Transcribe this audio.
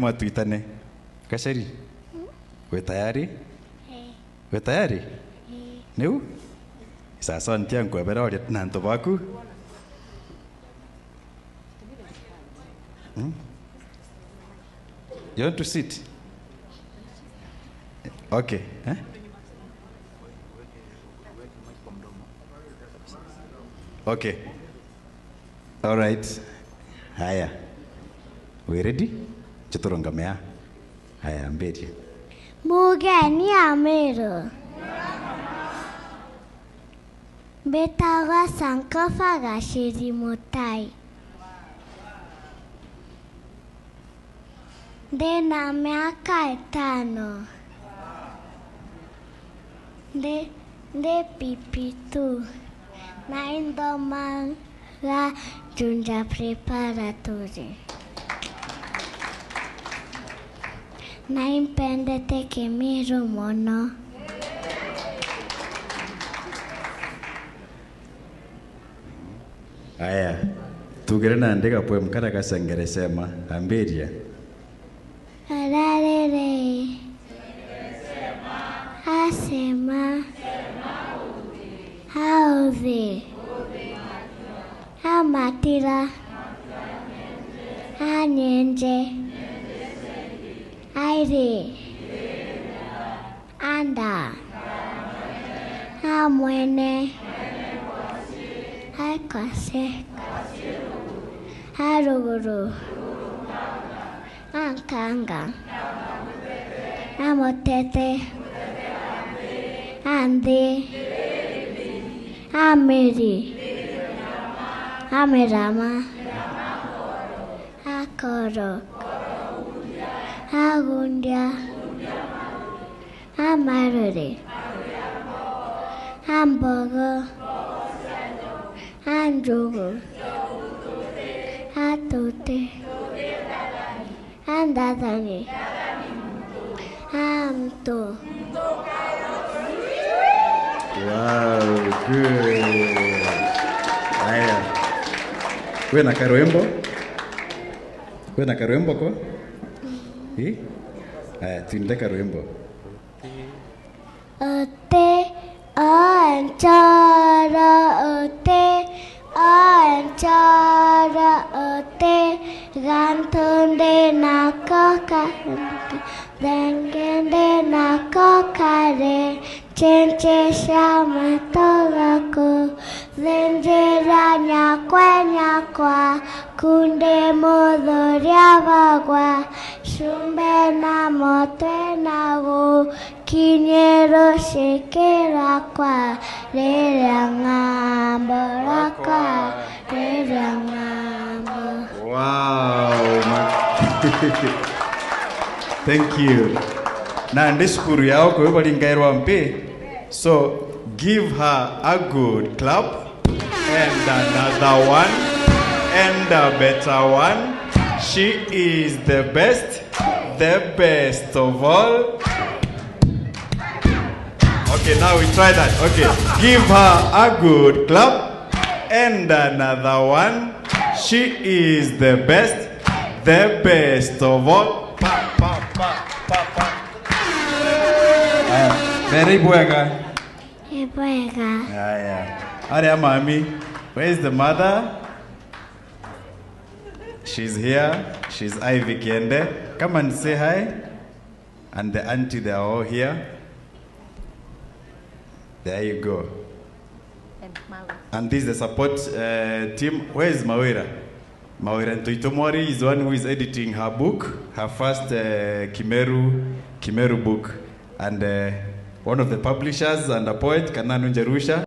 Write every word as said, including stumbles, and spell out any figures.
Mwatwitane. Gaceri? Wi tayari? Wi tayari? Niu? Sasa ntia nkwebera oria na antu baku. Hmm? You want to sit? Okay. Eh? Okay. All right. Haya. We ready? Nje turungame aa. Haya, ambiria. Mugeni Amiru. Mbitagwa Sankofa Gaciri Mutai. Ndi na miaka itano. Ndi, ndi P P two. Na inthomaga Juja Preparatory. Na impendete Kimiru mono. Aya, tugire nandi gapoem karia gacengerecema. Ambiria. Ararere. Asema. Authi. Amatira. Anyenje. Airi. Anda. Amwene. Aikose. Aruguru. Ankanga. Amutete. Anthi. Amiri. Amirama. Akoro. Agundia. Amarore. Ambogo. Anjugu. Atute. Andathani. Antu. Wow, good. Aya. Kwina karwimbo? Kwina karwimbo ko? Ii? Aya, twinde karwimbo. Uti o nchoro, uti o nchoro, uti gantu ndi nako ka-, thenge ndi nako kari, chinchi cia matoga ku, thinjira nyakwa, nyakwa, kundi muthuria bagwa, cumbe na motwe na gu, kinyiro cikirakwa, riria ng'ambo rakwa, riria ng'ambo. Wow, ma-, thank you. Nandi cukuru yao kwi baringairwa mpi. So give her a good clap and another one and a better one. She is the best. The best of all. Okay, now we try that. Okay, give her a good clap and another one. She is the best, the best of all. Pa, pa, pa, pa, pa. Aya, mbere ibwega. Ibwega. Aya. Aria mami, where is the mother? She's here. She's Ivy Kiende. Come and say hi. And the auntie, they are all here. There you go. And Mawe. And this is the support, uh, team. Where is Mawira? Mawira Ntoito Mori is the one who is editing her book, her first, uh, Kimeru, Kimeru book. And, uh, one of the publishers and a poet, Kananu Njerusha.